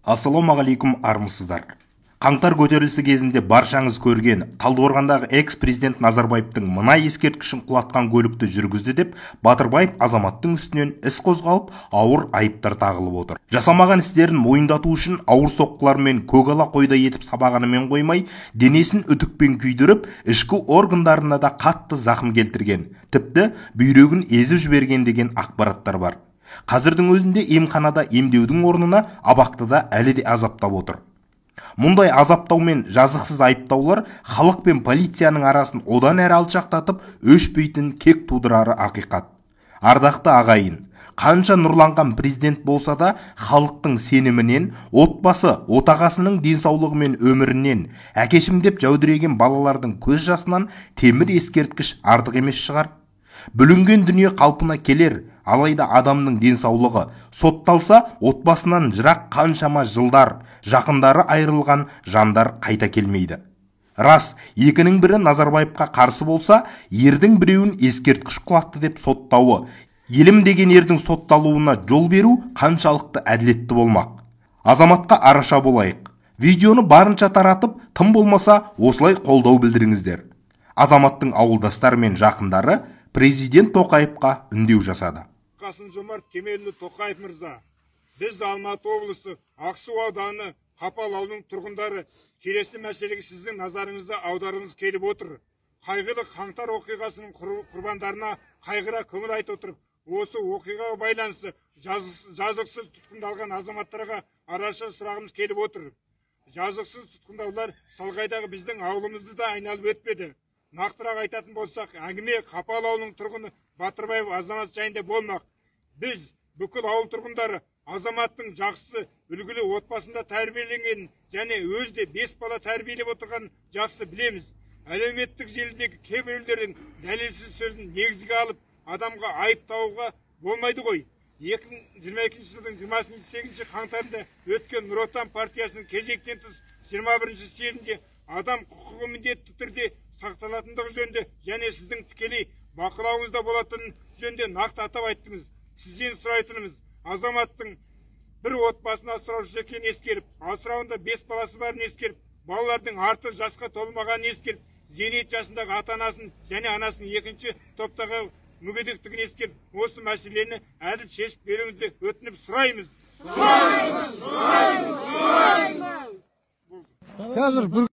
Ассалаумағалейкум, армысыздар. Қаңтар көтерілісі кезінде баршаңыз көрген Талдықорғандағы экс-президент Назарбаевтың мына ескерткішін құлатқан көлікті жүргізді деп Батырбаев азаматтың үстінен іс қозғалып, ауыр айыптар тағылып отыр. Жасамаған істерін мойындату үшін ауыр соққылармен көк ала қойдай етіп сабағанымен қоймай, денесін үтікпен күйдіріп, ішкі органдарына да қатты зақым келтірген, тіпті бүйрегін езіп жіберген деген ақпараттар бар. Қазірдің өзінде емханада емдеудің орнына абақтыда әлі де азаптап отыр. Мұндай азаптау мен жазықсыз айыптаулар халық пен полицияның арасын одан әрі алшақтатып, өшпейтін кек тудырары ақиқат. Ардақты ағайын, қанша нұрланған президент болса да, халықтың сенімінен, отбасы, отағасының денсаулығы мен өмірінен, әкешім деп жәудіреген балалардың көз жасынан темір ескерткіш артық емес шығар. Бүлінген дүние қалпына келер, алайда адамның денсаулығы сотталса, отбасынан жырақ қаншама жылдар, жақындары айырылған жандар қайта келмейді. Рас, екінің бірі Назарбаевқа қарсы болса, ердің біреуін ескерткіш құлатты деп соттауы, елім деген ердің сотталуына жол беру қаншалықты әділетті болмақ. Азаматқа араша болайық. Видеоны барынша таратып, тым болмаса осылай қолдау білдіріңіздер. Азаматтың ауылдастары мен жақындары президент Тоқаевқа үндеу жасады. Қасым-Жомарт Кемелұлы Тоқаев мырза, біз Алматы облысы Ақсу ауданы Қапал ауылының тұрғындары келесі мәселеге сіздің назарыңызды аударғымыз келіп отыр. Қайғылы қаңтар оқиғасының құрбандарына қайғыра көңіл айта отырып, осы оқиғаға байланысты жазықсыз тұтқындалған азаматтарға араша сұрағымыз келіп отыр. Жазықсыз тұтқындаулар шалғайдағы біздің ауылымызды да айналып өтпеді. Нақтырақ айтатын болсақ, әңгіме Қапал ауылының тұрғыны Батырбаев Азамат жайында болмақ. Біз бүкіл ауыл тұрғындары Азаматтың жақсы үлгілі отбасында тәрбиеленгенін және өзі де 5 бала тәрбиелеп отырғанын жақсы білеміз. Әлеуметтік желідегі кейбіреулердің дәлелсіз сөзін негізге алып, адамға айып тағуға болмайды ғой. 2022 жылдың 28 қаңтарында өткен Нұр Отан партиясының кезектен тыс 21 съезінде адам құқығы міндетті түрде сақталатындығы жөнінде және сіздің тікелей бақылауыңызда болатыны жөнінде нақты атап айттыңыз. Сізден сұрайтынымыз, азаматтың бір отбасын асыраушы екенін ескеріп, асырауында 5 баласы барын ескеріп, балалардың арты жасқа толмағанын ескеріп, зейнет жасындағы ата-анасын және анасының екінші топтағы мүгедектігін ескеріп, осы мәселені әділ шешіп беруіңізді өтініп сұраймыз. Сұраймыз, сұраймыз, сұраймыз. Қазір бір